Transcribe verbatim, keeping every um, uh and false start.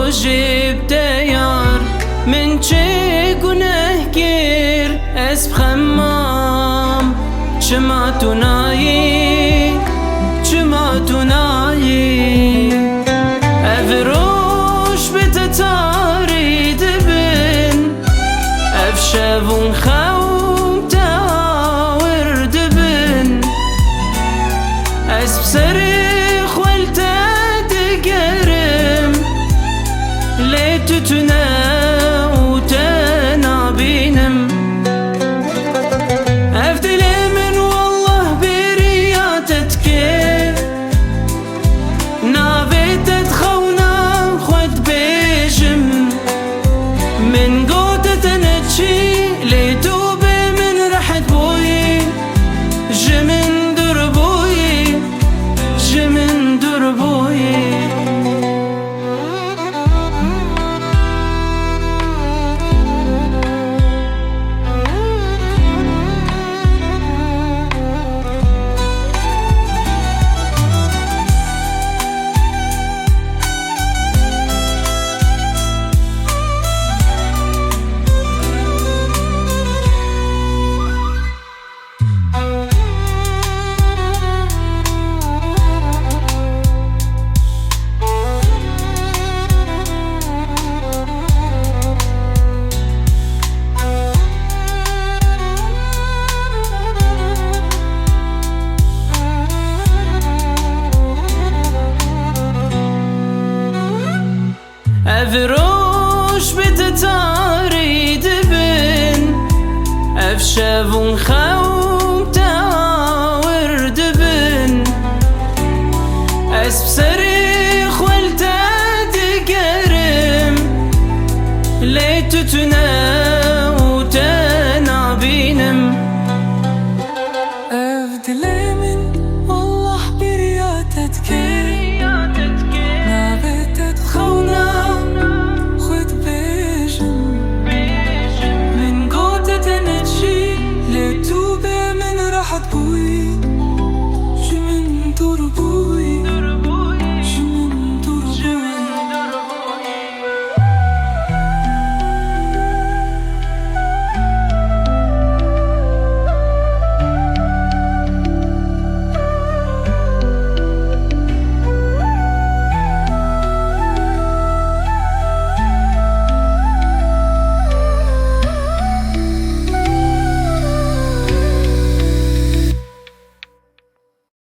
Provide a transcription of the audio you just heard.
Jê bide yar, min çi guneh kir, ez bi xemam. Çima tu nayî, çima tu nayî? Ev roj bi te tarî dibin, ev şev û xew te awir dibin. Ez bi serê xwe li te digerim, lê tu tune û te nabînim. Ev dilê min wallah bêriya te dike, navê te dixewna xwe dibêjim. Min gote te neçî, lê tu bê min rehet bûyî. Ji min dûr bûyî, ji min dûr bûyî. Ev roj bi te tarî dibin, ev şev û xew te awir dibin. Ez bi serê xwe li te digerim, lê tu tune